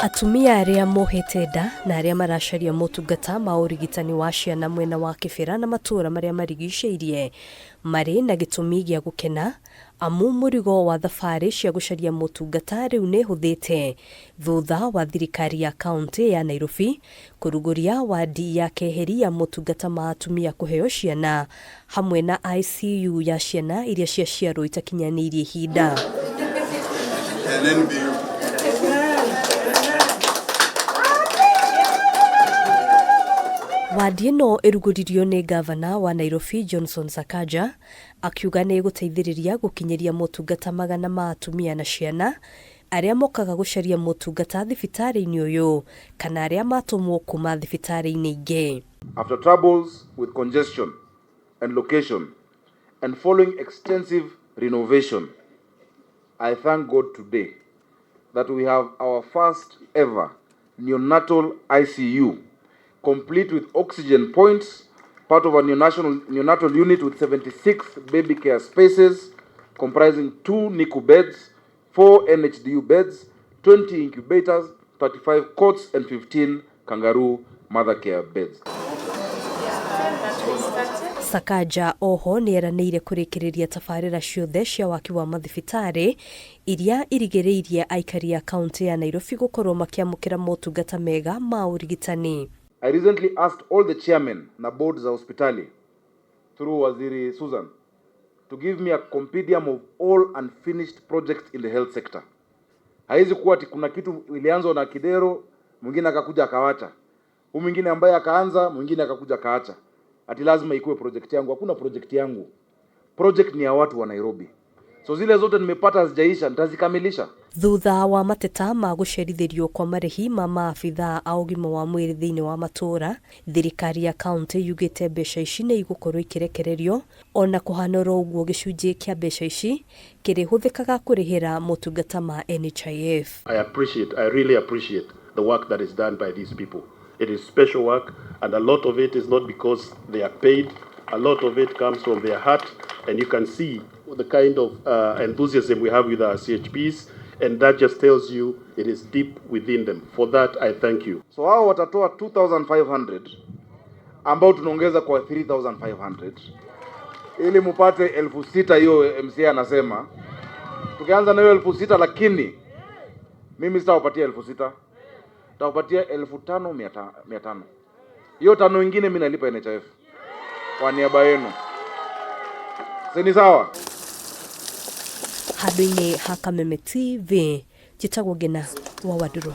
Atumia arĩa mohete nda na arĩa maracaria motungata ma ũrigitani wa ciana mwena wa Kĩbĩra na matũũra marĩa marigicĩirie marĩ na gĩtũmi gĩa gũkena amu mũrigo wa thabarĩ cia gũcaria motungata rĩu nĩ hũthĩte thutha wa thirikari ya kauntĩ ya Nairobi kũrugũria wadi ya keheri ya motungata ma atumia kũheo ciana hamwe na ICU ya ciana iria ciaciarwo itakinyanĩirie ihinda. Wadi ĩno ĩrugũririo nĩ ngavana wa Nairobi Johnson Sakaja akiuga nĩ ĩgũteithĩrĩria gũkinyĩria motungata magana ma atumia na ciana arĩa mokaga gũcaria motungata thibitarĩ-inĩ ũyũ kana arĩa matũmwo kuma thibitarĩ-inĩ ingĩ. After troubles with congestion and location and following extensive renovation, I thank God today that we have our first ever neonatal ICU, complete with oxygen points, part of a neonatal unit with 76 baby care spaces, comprising 2 NICU beds, 4 NHDU beds, 20 incubators, 35 cots, and 15 kangaroo mother care beds. Sakaja oho nĩ eranĩire kũrĩkĩrĩria tabarĩra ciothe cia waki wa mathibitarĩ iria irigĩrĩirie aikari a kaunti ya Nairobi gũkorwo makĩamũkĩra motungata mega ma ũrigitani. I recently asked all the chairmen na boards za hospitali through Waziri Susan to give me a compendium of all unfinished projects in the health sector. Haizi kuwa ati kuna kitu ilianzwa na Kidero, mwingine akakuja akawacha, huyu mwingine ambaye akaanza, mwingine akakuja akaacha, ati lazima ikuwe project yangu. Hakuna project yangu, project ni ya watu wa Nairobi. So zile zote nimepata hazijaisha, nitazikamilisha. Thutha wa mateta ma gũcerithĩrio kwa marĩhi ma maabithaa a ũgima wa mwĩrĩ thĩinĩ wa matũũra, thirikari ya kaunti yugĩte mbeca ici nĩ igũkorwo ikĩrekererio ona kũhana oro ũguo gĩcunjĩ kĩa mbeca ici kĩrĩhũthĩkaga kũrĩhĩra motungata ma NHIF. I really appreciate the work that is done by these people. It is special work, and a lot of it is not because they are paid. A lot of it comes from their heart, and you can see the kind of enthusiasm we have with our CHPs, and that just tells you it is deep within them. For that, I thank you. So hao watatoa 2500 ambao tunaongeza kwa 3500 ili mupate 6000. Hiyo MCA anasema tukianza na hiyo 6000, lakini mimi sitawapatia 6000, nitawapatia 5500. Hiyo tano ingine mimi nalipa NHIF kwa niaba yenu, si ni sawa? Handũ-inĩ ha Kameme TV, njĩtagwo Ngina wa Wandũrũ.